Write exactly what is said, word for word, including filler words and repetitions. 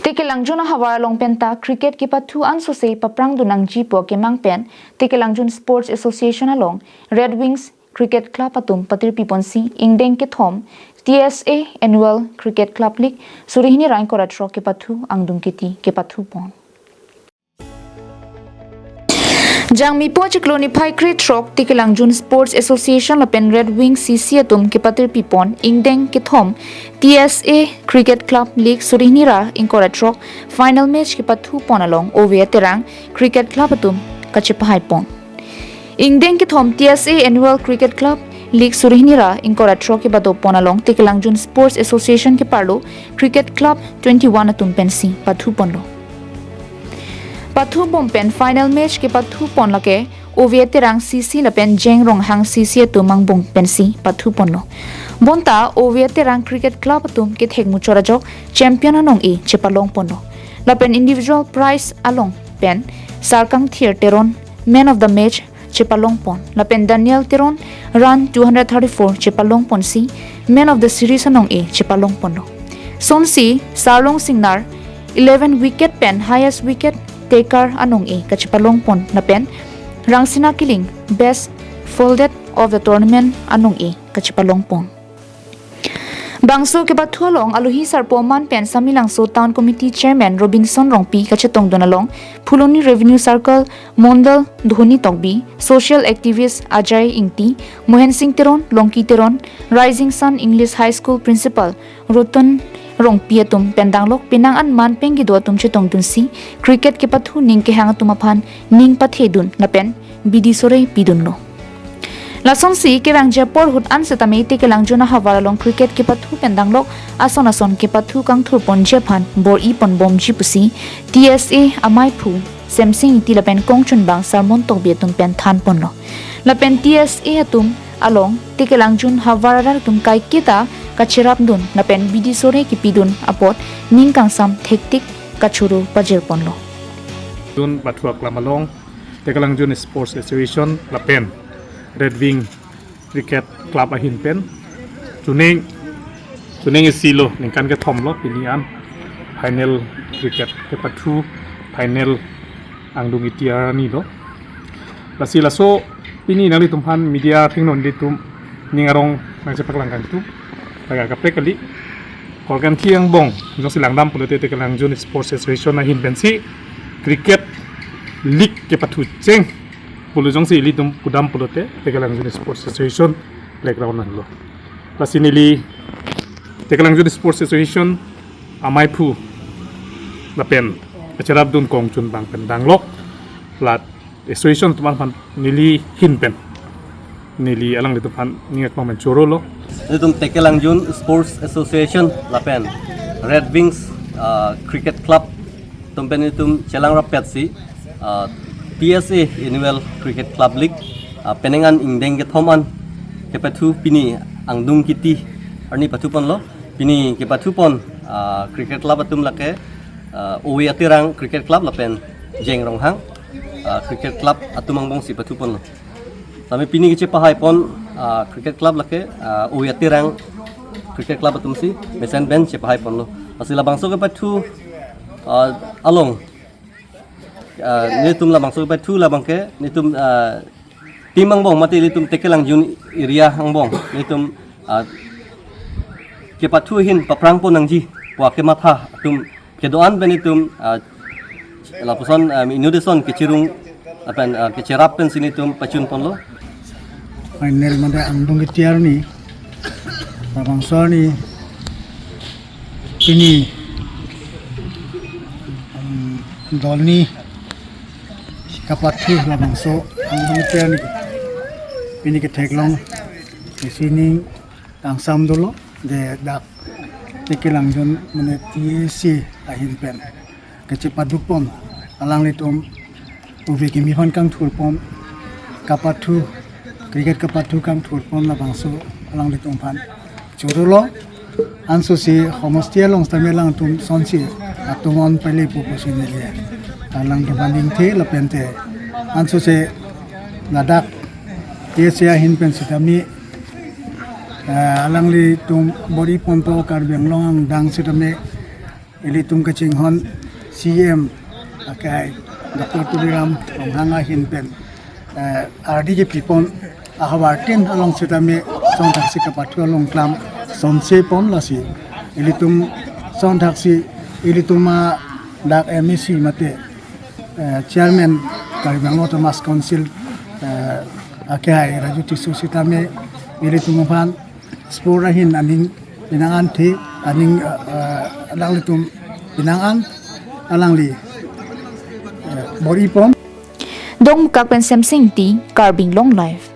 Tekelangjun ahavar along penta cricket kepathu ansose paprangdun nangji pu akemang pen Tekelangjun Sports Association along Red Wings Cricket Club atum patirpiponsi ingdeng kethom T S A Annual Cricket Club League suri hini ra ingkoi ra throk kepathu angdung kiti kepathupon. Jangmipo chiklo niphai krethrok Tekelangjun Sports Association lapen Red Wing C C atum kepatirpipon ingdeng kethom T S A Cricket Club League suri hini ra ingkoi ra throk final match kepathupon along Ove Aterang Cricket Club atum kachepahaipon. Ingdeng kethom T S A Annual Cricket Club League suri hini ra ingkoi ra throk kebadopon along Tekelangjun Sports Association keparlo Cricket Club twenty-one atum pensi pathuponlo. Pathubom pen final match kepathupon lake Ove Aterang C C lapen Jeng Ronghang C C atum angbong pensi pathuponlo. Bonta Ove Aterang Cricket Club atum kethek muchot ajok champion anong-e chepalongponlo. Lapen individual prize along pen Sarkangthir Teron man of the match chepalongpon. Lapen Daniel Teron run two hundred thirty-four chepalongponsi man of the series anong-e chepalongponlo. Sonsi Sarlong Singnar eleven wicket pen highest wicket taker anong-e kachepalongpon. Lapen Rangsina Killing best fielded of the tournament anong-e kachepalongpon. Bangso kepathu along alohi sarpo aman pen Samelangso Town Committee Chairman Robinson Rongpi kachetongdun along Phuloni Revenue Circle Mondal Dhoni Tokbi, social activist Ajay Ingti, Mohen Singh Teron, Longki Teron, Rising Sun English High School Principal Roton Rongpi atum pen danglok penang an man peng kedo atum chetongdunsi cricket kepathu ning kehang atum aphan ning pathedun lapen bidi sore pidunlo. Lasonsi kevangji apor ahut an setame Tekelangjun ahavar along cricket kepathu pen danglok ason ason kepathu kangthurponji aphan bor-iponbomji pusi T S A amaiphu Semsing Ingti lapen kongchunbang Sarmon Tokbi atum pen thanponlo. Lapen T S A atum along Tekelangjun havar arat atum kaiketa kacherapdun lapen bidi sore kepidun apot ning kangsam thektik kachoro pajirponlo. Jun pathu aklam along Tekelangjun Sports Association lapen Red Wing Cricket Club ahin pen chuning chuning isi lo, ningkan kethom lo pini an final cricket kepathu final angdung iti arni lo. Lasi laso pini nanglitumphan media thingnon ditum ning arong nangchepaklang kangtu. Laga kaprek kali. Korkanthi angbong jongsi langdam pulote Tekelangjun Sports Association ahin pensi cricket league kepathu cheng pulo jongsi ilitum pudam pulote Tekelangjun Sports Association playground anlo. Lasi neli Tekelangjun Sports Association amaiphu lapen kacherapdun kongchunbang pen danglok la association atum aphan neli hin pen neli alanglitumphan ning akmang pen chorolo. Nelitum Tekelangjun Sports Association lapen Red Wings, ah, Cricket Club atum pen nelitum chelang rappetsi, ah, T S A Annual Cricket Club League, ah, penang an ingdeng kethom an kepathu pini angdung kiti arni pathuponlo. Pini kepathupon, ah, cricket club atum lake, ah, Ove Aterang Cricket Club lapen Jeng Ronghang, ah, Cricket Club atum angbongsi pathuponlo. Tame pini kechepahaipon, ah, cricket club lake, ah, Ove Aterang Cricket Club atumsi mesen pen chepahaiponlo. Lasi labangso kepathu, ah, along, ah, nelitum labangso kepathu labangke nelitum, ah, team angbong mate nelitum Tekelangjun area angbong nelitum, ah, kepathu ahin paprangpon nangji pu akematha atum kedo-an pen nelitum, ah, lapuson, ah, invitation kechirung lapen, ah, kecherap pensi nelitum pachunponlo. Final mate angdung kiti arni labangso arni pini, um, dolni kapathu labangso angdung kiti arni pini ketheklong isi ning kangsam dolo. De dak Tekelangjun mane T S A ahin pen kachepadukpon alanglitum Ove kimi aphan kangthurpon kapathu, cricket kapathu kangthurpon labangso alanglitumphan chorolo. Ansose homosti along setame alangtum sonsi atum on pele pupusi neli alangtumphan ingthe lapente ansose ladak T S A ahin pen setame, eh, alanglitum bor-iponpo Karbi Anglong angdeng setame Ilitum kachinghon C M akehai Doctor Tuliram Ronghang ahin pen, eh, ardi kepipon ahavar tin along sitame sonthak si kapathu along klam sonse pon lasi ilitum sonthak si ilitum adak M A C mate, eh, Chairman Karbi Anglong Autonomous Council, eh, akehai Raju Tisso sitame ilitum aphan sport ahin aning pinang-an the aning, eh, eh, alanglitum pinang-an alangli, eh, bor-i pon. Dongmukak pen Semsing Ingti, Karbi Anglong Live.